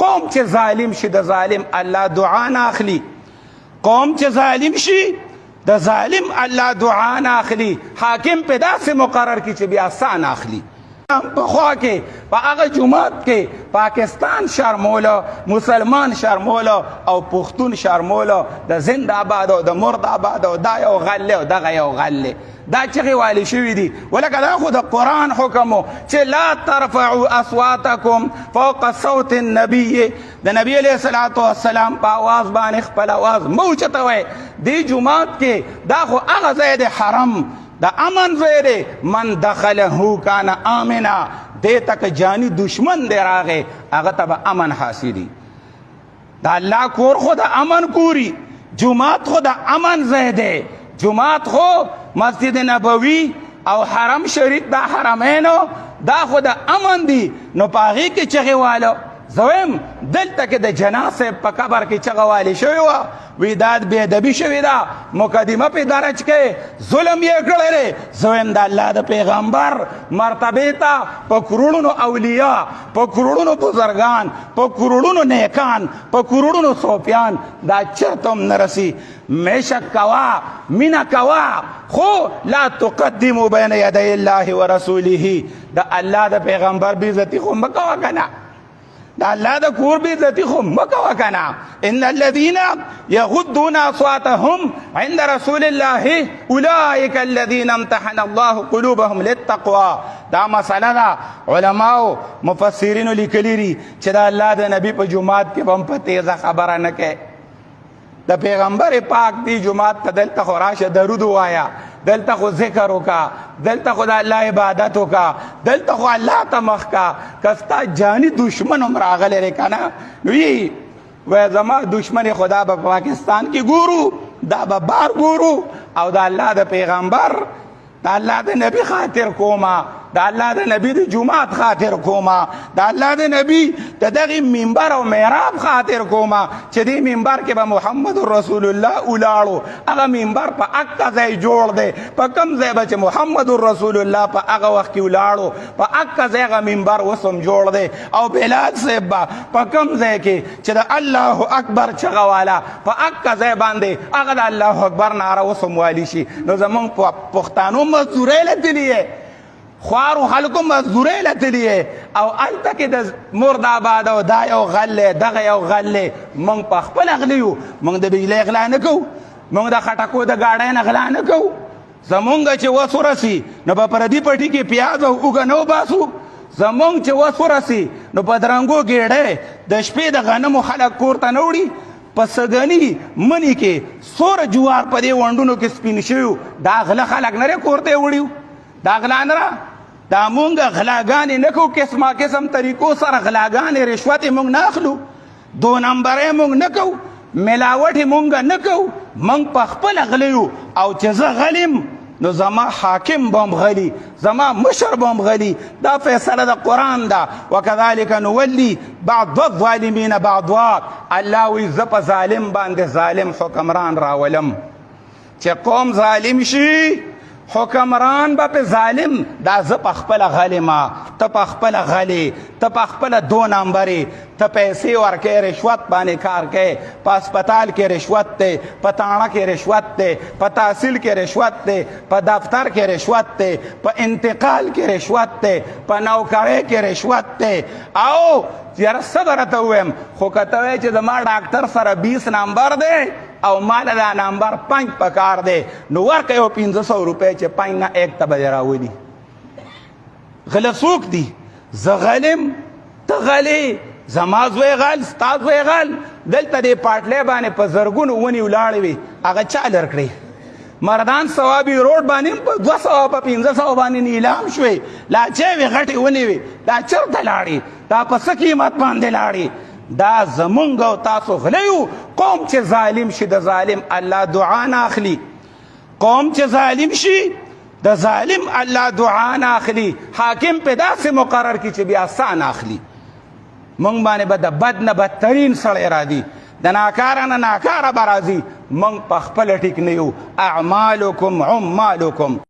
قوم چې ظالم شي د ظالم الله دعا نه اخلي. قوم چې ظالم شي د ظالم الله دعا نه اخلي. حاکم په داسې مقرر کی چې بیا سا نه اخلي. په خوا کې په هغه جومات کې پاکستان شرمولو، مسلمان شرمولو او پښتون شرمولو، د زنده آباد او د مرد آباد او دا یو غل او دغه یو غل، دا چغې والي شوي دي. ولکه دا خو د قرآن حکم چې لا ترفعوا اصواتکم فوق صوت النبي، د نبی علیه الصلاة والسلام په आवाज باندې خپل आवाज مه اوچتوئ. دې جومات کې دا خو هغه ځای دی، حرم د امن ځای دی، من دخله کان آمنا، دې ته که جاني دشمن دی راغی هغه ته به امن حاصلي. د الله کور خو د امن کوری، جومات خو د امن ځای دی، جومات خو مسجد نبوي او حرم شریف دا حرمینو دا خو د امن دی، نو په هغې کې چغې والو. زویم دلته کې د جناح صاحب په قبر کې چغه والي شوې وه، وی دا بې ادبي شوې ده، مقدمه پې درج کړې، ظلم یې کړی دی. زویم د الله د پیغمبر مرتبې ته په کروړونو اولیاء، په کروړونو بزرګان، په کروړونو نیکان، په کروړونو صوفیان دا چرته هم نه رسي. میشک کوا، مینا کوا، خو لا تقدمو بین یدی الله ورسوله. د الله د پیغمبر بې عزتي خو مه کوه که نه، د الله د کور بې عزتي خو مه کوه که نه. ان الذين يغضون اصواتهم عند رسول الله اولئک الذين امتحن الله قلوبهم للتقوى. دا مسله ده علماو مفسرینو لیکلي دي چې د الله د نبی په جومات کې به هم په تیزه خبره نه کوي. د پیغمبر پاک دی جماعت ته دلته خو راشه درود وایا، دلته خو ذکر وکا، دلته خو د الله عبادت وکا، دلته خو الله ته مخ کا. کستا جانی دشمن هم راغلی دی که نه، نو یي وای زما دشمن خدا به پاکستان کې ګورو، دا به بار ګورو، او د الله د پیغمبر د الله د نبی خاطر کوما، د الله د نبی د جمعات خاطر کوما، د الله د نبی د دغه منبر او محراب خاطر کوما چې دې منبر کې به محمد رسول الله ولاړو. هغه منبر په اکه ځای جوړ دی، په کم ځای به چې محمد رسول الله په هغه وخت کې ولاړو، په اکه ځای هغه منبر اوس هم جوړ دی. او بلال صاحب به په کم ځای کې چې د الله اکبر چغه والا په اکه ځای باندې هغه د الله اکبر ناره اوس هم والی شي. نو زمونږ پښتانو مزدورۍ له تللي خوارو خلکو مزدورۍ له تللي او هلته کې د مرد آباد او دا یو غل دی، دغه یو غل دی. موږ په خپله غلي یو، موږ د بجلۍ غلا نه کوو، موږ د خټکو د ګاډۍ نه غلا نه کوو. زمونږ چې وس ورسي نو په پردي پټي کې پیاز او اوږه نه وباسو. زمونږ چې وس ورسي نو په درنګو ګېډۍ د شپې د غنمو خلک کور ته نه وړي. په سږني مني کې څومره جوار په دې ونډونو کې سپین شوي، دا غله خلک نه کور ته وړي، دا غلا نه را، دا مونږ غلاګانې نه کوو، قسمه قسم طریقو سره غلاګانې رشوت مونږ نه اخلو، دو نمبرې مونږ نه کوو، ملاوټې مونږ نه کوو، مونږ په خپله غلي یو. او چې زه غلیم نو زما حاکم به هم غلی، زما مشر به هم غلی. دا فیصله د قرآن ده. وکذالک نولی بعض الظالمین بعضا. الله وی زه په ظالم باندې ظالم حکمران راولم. چې قوم ظالم شي حکمران به په ظالم، دا زه په خپله غلی ما، ته په خپله غلی، ته په خپله دو نمبرې، ته پیسې ورکې، رشوت باندې کار کوې، په هسپتال کې رشوت دی، په تاڼه کې رشوت دی، په تحصیل کې رشوت دی، په دفتر کې رشوت دی، په انتقال کې رشوت دی، په نوکرۍ کې رشوت دی. او یاره څه به راته ووایم، خو که ته وایې چې زما ډاکټر سره 20 نمبر دی او مال دا نمبر 5 پکار دی، نو ورکه یو 500 روپۍ چې 5 نه 1 ته به دې راولي. غله څوک دي؟ زه غلیم، ته غلې، زما زوی غل، ستا زوی غل. دلته دې پاټلې باندې په زرګونو ونې ولاړې وي، هغه چا لر کړې؟ مردان ثوابي روډ باندې په 200 په 500 باندې نیلام شوې، لا چې وي غټې ونې وي، دا چېرته لاړې؟ دا په څه قیمت باندې لاړې؟ دا زمونږ او تاسو غلیو. قوم چې ظالم شي د ظالم الله دعا نه اخلي. قوم چې ظالم شي د ظالم الله دعا نه اخلي. حاکم په داسې مقرر کی چې بیا سا نه اخلي. مونږ باندې به د بد نه بدترین سړی راځي، د ناکاره نه ناکاره به راځي. مونږ په خپله ټیک نه یو. اعمالکم عمالکم.